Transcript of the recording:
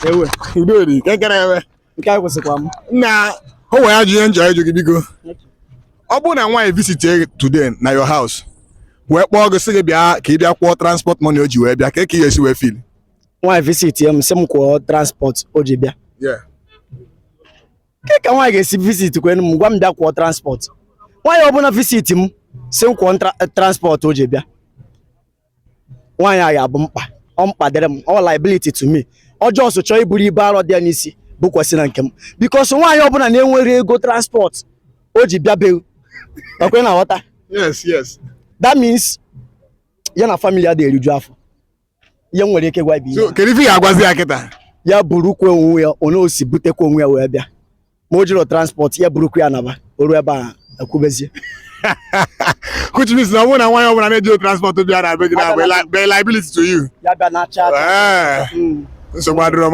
Ewe. Udo dị, nke nke na-eme. Nke a kwụsịkwa m. Nna, o nwere ajụ ihe njọ ịjụ gị, biko. Ọ bụrụ na nwaanyị visit today na your house, wee kpọọ gị, sị gị bịa ka ị bịa kwụọ transport money o ji wee bịa, ka ị ga-esi wee feel? Nwaanyị visit ya m, sị m kwụọ transport o ji bịa? Yeah. Ke ka nwaanyị ga-esi visit kwenu m, gwa m bịa kwụọ transport? Nwaanyị ọbụla visit m, sị m kwụọ transport o ji bịa, nwaanyị a ga-abụ mkpa, ọ mkpa dịrị m, ọ liability to me. Ọjọọ so chọọ iburu ibu arọ dị ya n'isi bụ kwesị na nke m, because nwaanyị ọbụla na-enwere ego transport o ji bịa be ekwe na ghọta. Yes. That means ya na family adịghị eriju afọ. Ihe m nwere ike gwa bụ ihe. So kedu ife ị ga-agwazi ya kịta? Ya burukwa onwe ya onye o si butekwa onwe ya wee bịa. Ma o jiro transport, ya burukwa ya naba. O ruo ebe a, ekwubezie. Which means na ọ bụrụ na nwaanyị ọbụla na-eji transport bịa na be gị na be liability to you. Ya bịa na-acha. Ee, nsogbu adịrọ.